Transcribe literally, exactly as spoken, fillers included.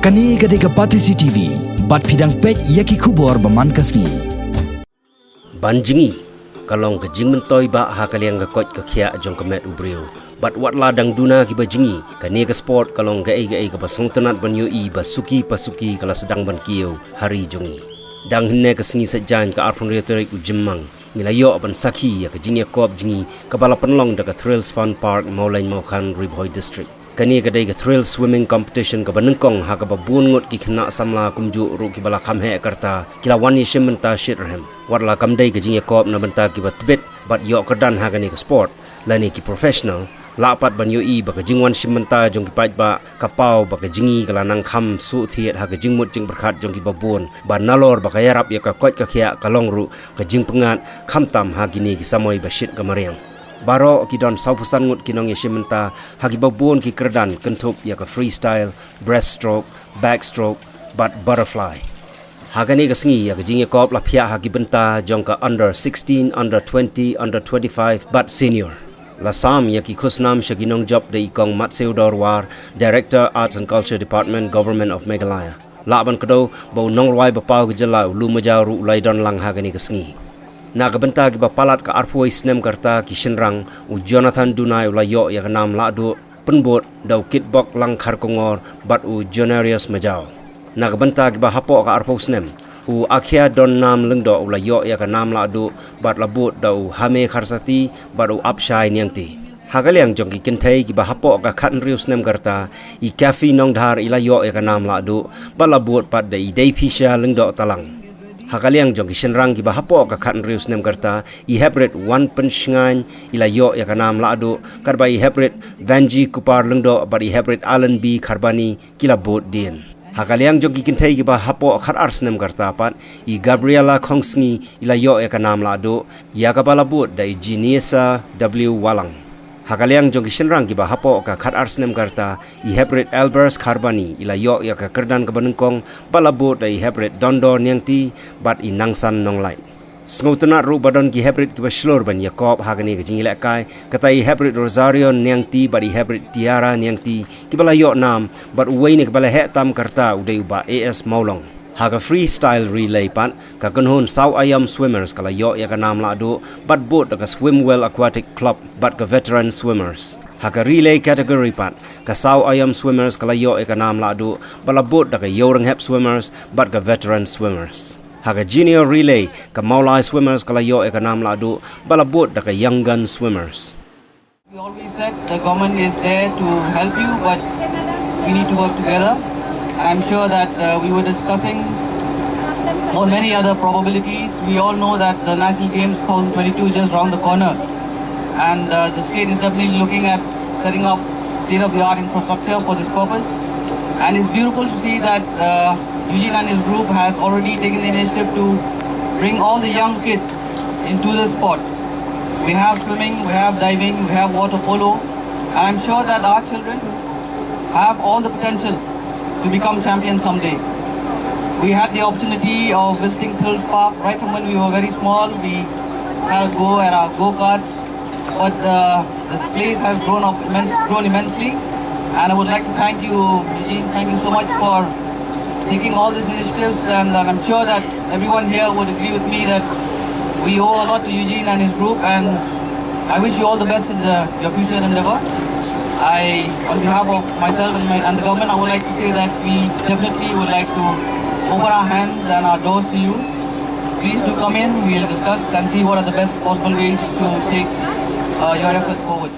Kane ka dei ka Batesi T V, bad phi dang peit ïa ki khubor ba man ka sngi. Ban jngi ka long ka jingmyntoi ba ha ka liang ka koit ka khiah jong ka met u briew. Bad wat la dang duna kiba jngi, kane ka sport ka long kaei kaei kaba sngewtynnat ban ïohi ba suki pa suki ka la sdang ban kiew ha ri jong ngi. Dang hynne ka sngi Saitjaiñ ka arphew hynriew tarik u Jymmang, ngi la ïoh ban sakhi ïa ka jingïakop jngi kaba la pynlong da ka Thrills Fun Park, Mawleiñ Mawkhan, Ri Bhoi District. Kane ka dei ka Thrill Swimming Competition kaba nyngkong ha kaba bun ngut ki khynnah samla kumjuh ruh kiba la kham heh ka rta ki la wan ïashim bynta shitrhem. Wat la kam dei ka jingïakop na bynta kiba tbit bad ïoh kyrdan ha kane ka sport lane ki professional, lah pat ban ïohi ba ka jingwan shim bynta jong ki paidbah ka paw ba ka jngi ka la nang kham shu thied ha ka jingmut jingpyrkhat jong kiba bun, ba nalor ba ka ïarap ïa ka koit ka khiah ka long ruh ka jingpyngngad, khamtam ha kine ki samoi ba shit ka mariang. Baroh ki don sawphew san ngut ki nongïashim bynta ha kiba bun ki kyrdan kynthup ïa ka freestyle, breaststroke, backstroke bad butterfly. Ha kane ka sngi ïa ka jingïakop la phiah ha ki bynta jong ka under sixteen, under twenty, under twenty-five bad senior. La sam ïa ki khusnam sha ki nongjop da i Kong Matseu Dorwar, Director, Arts and Culture Department, Government of Meghalaya. Lah ban kdew ba u nongrwai ba paw ka jylla u Lum Majaw ruh u la ïadon lang ha kane ka sngi. Na ka bynta kiba palat ka arphew snem ka rta ki shynrang, u Jonathan Dunai u la ïoh ïa ka nam lahduh pynbud da u Kitbok Langkharkongor bad u Jonarius Majaw. Na ka bynta kiba hapoh ka arphew snem, u Akhia Donnam Lyngdoh u la ïoh ïa ka nam lahduh bad la bud da u Hame Kharsati bad u Apshai Niangti. Ha ka liang jong ki kynthei kiba hapoh ka khathynriew snem ka rta, i Kathy Nongdhar i la ïoh ïa ka nam lahduh bad la bud pat da i Deiphisha Lyngdoh Talang. Ha ka liang jong ki shynrang kiba hapoh ka khathynriew snem ka rta, i Heprit Wanpynshngaiñ i la ïoh ïa ka nam lahduh, katba i Heprit Vanji Kupar Lyngdoh bad i Heprit Alan B Kharbani ki la bud dien. Ha ka liang jong ki kynthei kiba hapoh khatar snem ka rta pat, i Gabriella Khongsngi i la ïoh ïa ka nam lahduh, ïa kaba la bud da i Jiniesa W Walang. Ha ka liang jong ki shynrang kiba hapoh ka khatar snem ka rta, i Heprit Albers Kharbani i la ïoh ïa ka kyrdan kaba nyngkong bad la bud da i Heprit Dondor Niangti bad i Nangsan Nonglait. Sngewtynnat ruh ba don ki Heprit kiba shlur ban ïakop ha kane ka jingïalehkai, kata i Heprit Rosario Niangti bad i Heprit Tiara Niangti kiba la ïoh nam, bad uwei na kiba la heh tam ka rta u dei u Bah A S Mawlong. Ha ka freestyle relay pat, ka kynhun Saw Aiom Swimmers ka la ïoh ïa ka nam lahduh bad bud da ka Swimwell Aquatic Club bad ka Veteran Swimmers. Ha ka relay category pat, ka Saw Aiom Swimmers ka la ïoh ïa ka nam lahduh bad la bud da ka Ïewrynghep Swimmers bad ka Veteran Swimmers. Ha ka junior relay, ka Mawlai Swimmers ka la ïoh ïa ka nam lahduh bad la bud da ka Young Gun Swimmers. We always said the government is there to help you, but we need to work together. And I'm sure that uh, we were discussing on many other probabilities. We all know that the National Games two thousand twenty-two is just around the corner. And uh, the state is definitely looking at setting up state-of-the-art infrastructure for this purpose. And it's beautiful to see that uh, Eugene and his group has already taken the initiative to bring all the young kids into the sport. We have swimming, we have diving, we have water polo, and I'm sure that our children have all the potential to become champions someday. We had the opportunity of visiting Thrills Park right from when we were very small. We had a go at our go-karts, but uh, the place has grown up immense, grown immensely. And I would like to thank you, Eugene. Thank you so much for taking all these initiatives, and, and I'm sure that everyone here would agree with me that we owe a lot to Eugene and his group, and I wish you all the best in the, your future endeavor. I, on behalf of myself and, my, and the government, I would like to say that we definitely would like to open our hands and our doors to you. Please do come in. We'll discuss and see what are the best possible ways to take uh, your efforts forward.